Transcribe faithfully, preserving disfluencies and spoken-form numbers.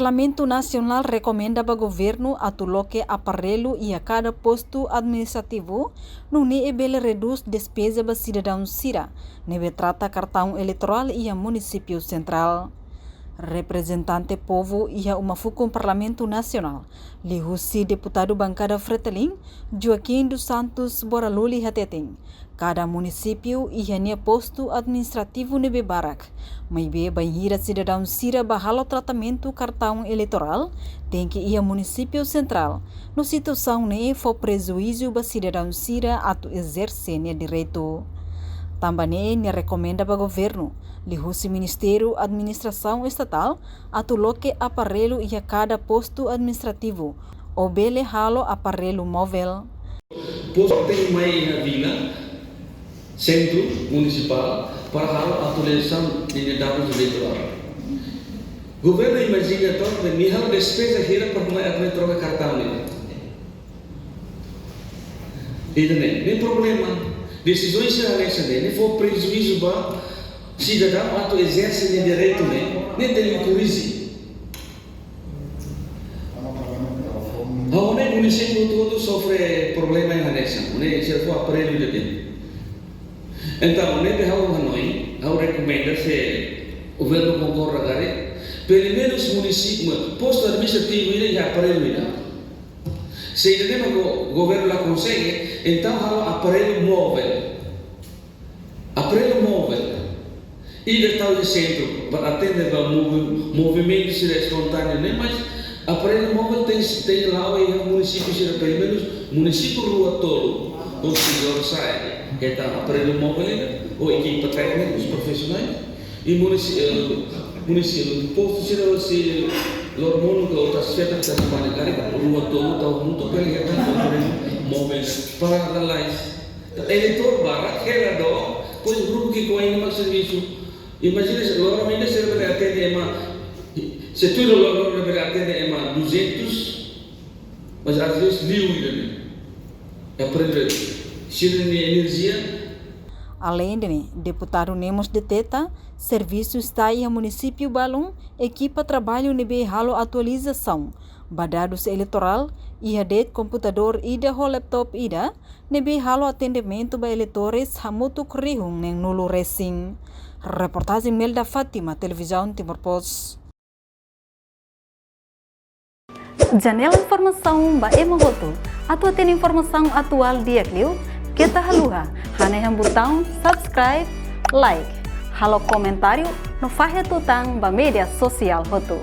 Parlamentu Nasionál rekomenda ba governu atu loke aparellu iha kada postu administrativu, nune'e bele redús despeza ba sidadaun sira ne'ebé trata kartaun eleitorál iha munisípiu sentrál. Reprezentante povu iha uma fukun Parlamentu Nasionál, liuhusi deputadu bankada Fretilin, Joaquim dos Santos Boraluli hateten, kada munisípiu iha nia postu administrativu ne'ebé barak. Maibé bainhira sidadaun sira bá halo tratamentu kartaun eleitorál, tenke iha munisípiu sentrál. No situasaun ne'e fó prejuízu ba sidadaun sira atu ezerse nia direitu. Tanba ne'e nia rekomenda ba governu, liuhusi Ministériu Administrasaun Estatál, atu loke aparellu iha kada postu administrativu, ou bele halo aparellu móvel. Postu tenke mai iha vila, sentru munisipál, para halo atualizasaun de dadus eleitorál. Governu imajina to'ok, nia halo despeza hira para mai atu troka kartaun ne'e. Ida-ne'e, ne'e problema. Desizaun sira hanesan ne'e, ne'e fó prejuízu ba sidadaun atu ezerse nia direitu ne'e, ne'e tenke korrije. Ha'u hanoin munisípiu hotu-hotu sofre problema hanesan ne'e, sira fó aparellu ida-ne'e. Entaun, ne'ebé ha'u hanoin, ha'u rekomenda se governu konkorda karik, pelumenus munisípiu, postu administrativu ida iha aparellu ida. Se ida-ne'e mak go-, governu la konsege, entaun halo aparellu móvel. Aparellu móvel. Ida tau iha sentru, para atende ba movi-, movimentu sira espontáneu ne'e, mas aparellu móvel tenke, tenke la'o iha munisípiu sira, pelumenus munisípiu rua tolu, ou se lor sai, hetan aparellu móvel ida, ou ekipa téknikus profisionais, i munisi-, eh, munisi-, postu sira sei lor monu ka otras feto ka semana karik, rua tolu tau hamutuk, para hetan aparellu móvel para lalais. Eleitór barak hela dook, depois grupu ki'ik oin mak servisu. Imajina se loron ida sira bele atende ema, se tuir loron ida bele atende ema duzentus, mas às vezes liu ida-ne'e. Aprende sira-nia enerjia. Aleinde ne'e, deputadu ne'e mós deteta, servisu está iha munisípiu balun, ekipa traballu ne'ebé halo atualizasaun ba dadus eleitorál, iha de'it komputadór ida ho laptop ida, ne'ebé halo atendimentu ba eleitores hamutuk rihun neen-nulu resin. Reportajen Melda Fátima, Televizaun Timor Post. Janela informasaun ba ema hotu. Atu hatene informasaun atuál di'ak liu, keta haluha hanehan butaun subscribe, like, halo komentáriu no fahe tutan ba média sosiál hotu.